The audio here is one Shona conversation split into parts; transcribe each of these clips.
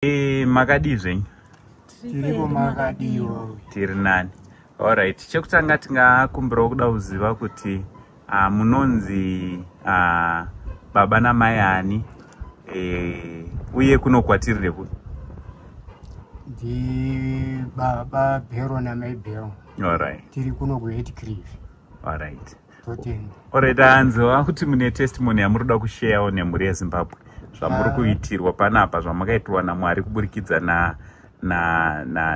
Makadii zvenyu? Tiripo, makadiwo? Tiri nani. Alright, chekutanga tingakumbirawo kuda kuziva kuti munonzi baba namai ani, uye kuno kwatiri nekuti? Ndi baba Bhero namai Bhero. Tiri kuno kuHatcliffe. Totenda. Alright, anziwa kuti mune testimony yamuri kuda kusharewo nemhuri yeZimbabwe, zvamuri kuitirwa panapa, zvamakaitirwa naMwari kuburikidza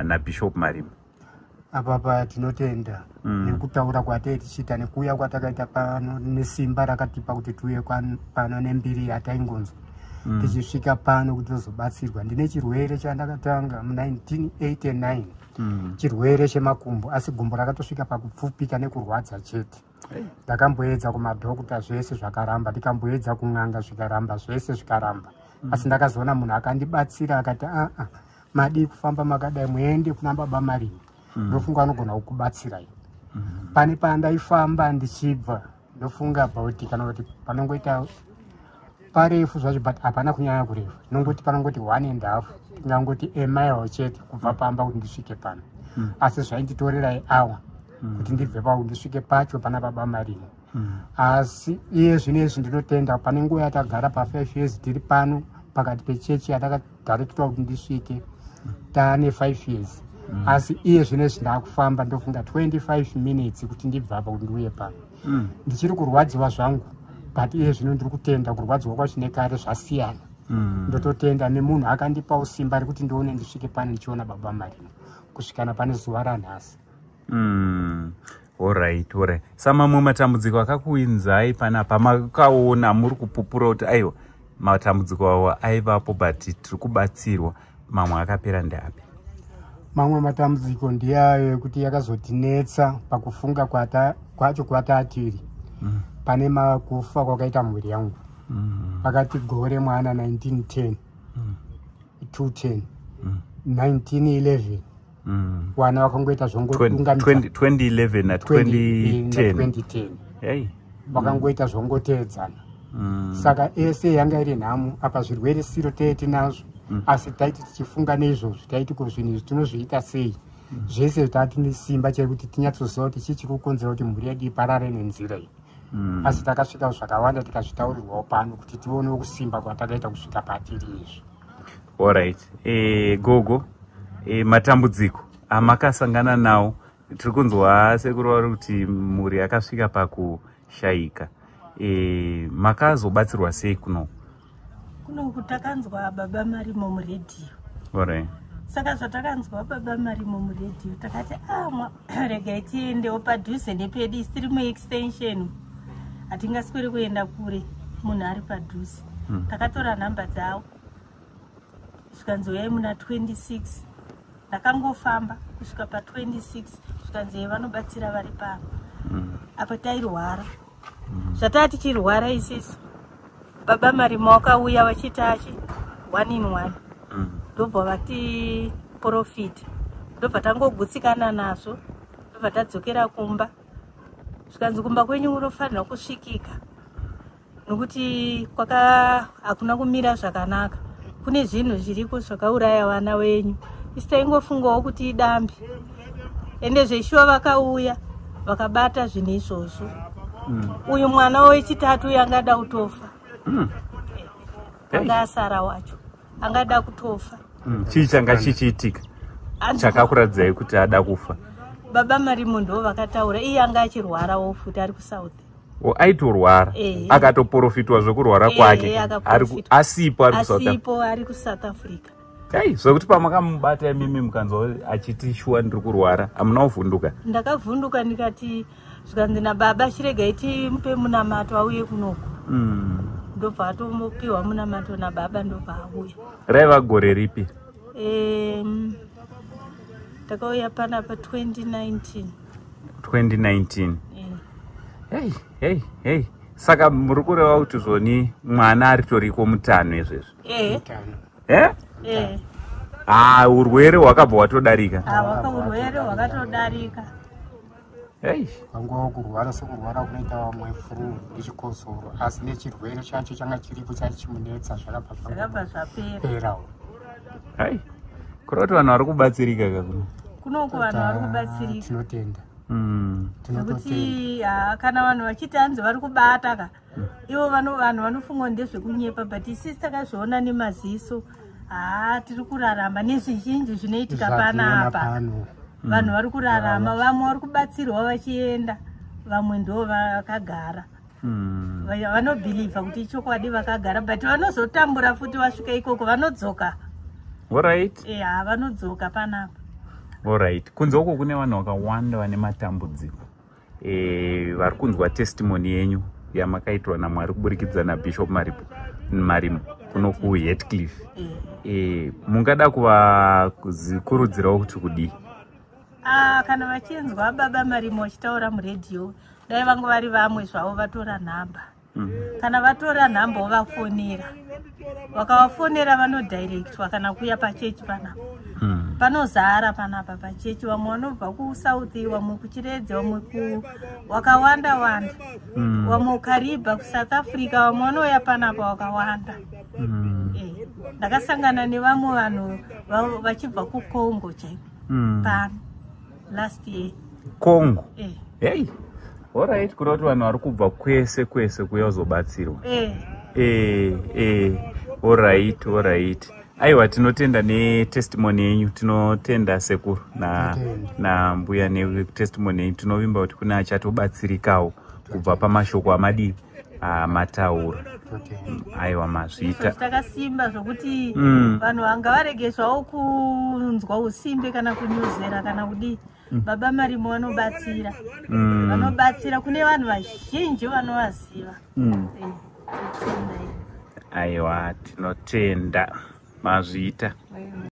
naBishop Marima. Apapa tinotenda nekutaura kwatei tichiita nekuuya kwatakaita pano, nesimba rakatipa kuti tiuye pano, nembiri yataingonzwa tichisvika pano kuti tozobatsirwa. Ndine chirwere chandakatanga mu1989, chirwere chemakumbo, asi gumbo rakatosvika pakupfupika nekurwadza chete. Ndakamboedza kumadhokuta, zvese zvakaramba. Ndikamboedza kun'anga, zvikaramba, zvese zvikaramba. Asi ndakazoona munhu akandibatsira, akati, "Aa, madii kufamba makadai, muende kuna baba Marima, ndofunga anogona kukubatsirai." Pane pandaifamba ndichibva, ndofunga about kana kuti panongoita parefu zvacho, but hapana kunyanya kurefu, nongoti panongoti one and half, tingangoti a mile chete kubva pamba kuti ndisvike pano. Asi zvainditorera awa kuti ndibve pao ndisvike pacho pana baba Marima. Asi iye zvino izvi ndinotenda, pane nguva yatagara pa5 years tiri pano pakati pechechi yatakadirectwa kuti ndisvike, taane 5 years. Asi iye zvino izvi ndaakufamba, ndofunga 25 minutes kuti ndibve apa kuti ndiuye pano. Ndichiri kurwadziwa zvangu, but iye zvino ndiri kutenda, kurwadziwa kwacho nekare zvasiyana. Ndototenda nemunhu akandipawo simba rekuti ndione ndisvike pano ndichiona baba Marima kusvikana pane zuva ranhasi. Alright, samamwe matambudziko akakuinzai panapa, makaona muri kupupura kuti aiwa, matambudziko awa aivapo, but tiri kubatsirwa, mamwe akapera, ndeapi? Mamwe matambudziko ndiyayo ekuti yakazotinetsa pakufunga kwacho kwatatiri pane makufa kwakaita mhuri yangu pakati gore mwana 1910, 210, 1911, wana wakangoita zvongodungamidza. 2011 na 2010. 2010. Hey. Vakangoita zvongoteedzana. Saka ese yanga iri nhamo. Apa zvirwere siro tee tinazvo, asi taiti tichifunga neizvozvo, taiti ko zvinhu izvi tinozviita sei? Zvese tatine simba chekuti tinyatsoziva kuti chii chiri kukonzera kuti mhuri yedu iparare nenzira iyi. Asi takasvika zvakawanda, tikazvitaurirwawo pano kuti tionewo kusimba kwatakaita kusvika patiri izvi. Alright, gogo, matambudziko amakasangana nawo, tiri kunzwa sekuru vari kuti mhuri yakasvika pakushayika, makazobatsirwa sei kuno? Kunoku takanzwa baba Marimo muredhiyo. Saka zvatakanzwa baba Marimo muredhiyo, takati amwa, regai tiendewo padhuze nepedu. Isi tiri muextension, hatingasweri kuenda kure, munhu ari padhuze. Takatora nhamba dzavo, zvikanzi uyai muna 26. Ndakangofamba kusvika pa26, zvikanzi "Ye, vanobatsira vari pano." Apa tairwara, zvataa tichirwara isisu, baba Marimo wakauya vachiti achi one in one. Ndobva vati profita, ndobva tangogutsikana nazvo, ndobva tadzokera kumba. Zvikanzi kumba kwenyu kunofanirwa kusvikika nokuti kwaka hakuna kumira zvakanaka, kune zvinhu zviriko zvakauraya vana venyu. Isi taingofungawo kuti idambi, ende zveshuwa vakauya vakabata zvinhu izvozvo. Uyu mwana wechitatu uyu angada kutofa. Anga asara wacho angada kutofa. Chii changa chichiitika chakakuratidzai kuti ada kufa? Baba Marimo ndo vakataura, iye anga achirwarawo futi ari kuSouth. O, aitorwara? Eh. Akatoprofitwa zvekurwara Eh, kwake? Akaprofitwa. Asipo, ari kuSouth Africa? Asipo, ari kuSouth Africa. Kai, zvekuti pamakamubata imimi mukanzwa achiti shuwa ndiri kurwara, hamuna kuvhunduka? Ndakavhunduka, ndikati, zvikanzi nababa, chiregai timupe munamato auye kunoku. Ndobva atomupiwa munamato nababa, ndobva auya. Raiva gore ripi? Takauya panapa 2019. 2019? Eh. Hei hei hei, saka muri kureva kuti zvoni mwana aritoriko mutano izvezvi? Eh. Mutano. Eh? Eh. Ah, urwere hwakabva hwatodarika? Awaka urwere hwakatodarika. Hei. Vangova kurwara sekurwara kunoita vamwe, flu nechikosoro, asi nechirwere chacho changa chiripo chachimunetsa zvakabva Zvakabva zvapera. Zvaperawo. Hai, kureva kuti vanhu vari kubatsirika ka kuno? Kunoku vanhu vari kubatsirika. Tinotenda. Nekuti kana vanhu vachiti hanzi vari kubata ka, ivo vanhu vanofunga ndezvekunyepa, but isisi takazviona nemaziso. Tiri kurarama nezvizhinji zvinoitika panapa. Vanhu vari kurarama, vamwe vari kubatsirwa vachienda, vamwe ndo vakagara. Vanobhilivha kuti ichokwadi vakagara, but vanozotambura futi vasvika ikoko vanodzoka. Alright. Vanodzoka panapa. Alright. Kunze uko kune vanhu vakawanda vane matambudziko. Vari kunzwa testimony yenyu yamakaitwa naMwari kuburikidza naBishop Marimo kuno kuHatcliffe. Mungada kuvakurudzirawo kuti kudii? Kana vachinzwa Baba Marimo vachitaura muredhiyo, dai vangu vari vamwe zvavo vatora nhamba. Kana vatora nhamba vovafonera, vakavafonera vanodirectwa kana kuya pachechi panapa. Panozara panapa pachechi, vamwe vanobva kuSouth, vamwe kuChiredzi, vamwe wakawanda wanda, vamwe kuKariba, kuSouth Africa, vamwe vanouya panapa wakawanda. Ndakasangana nevamwe vanhu vachibva kuCongo chaiko pano last year. Congo? Hey. Alright, kureva kuti vanhu vari kubva kwese kwese kuuya kuzobatsirwa. Alright, alright. Aiwa, tinotenda netestimony yenyu, tinotenda sekuru na mbuya netestimony yenyu. Tinovimba kuti kune achatobatsirikawo kubva pamashoko amadii amataura. Aiwa, mazvita. Takasimba zvokuti vanhu vanga varege zvavo kunzwa usimbe kana kunyuzera kana kudii. Baba Marimo vanobatsira. Vanobatsira kune vanhu vazhinji vanovaziva. Aiwa, tinotenda, mazvita.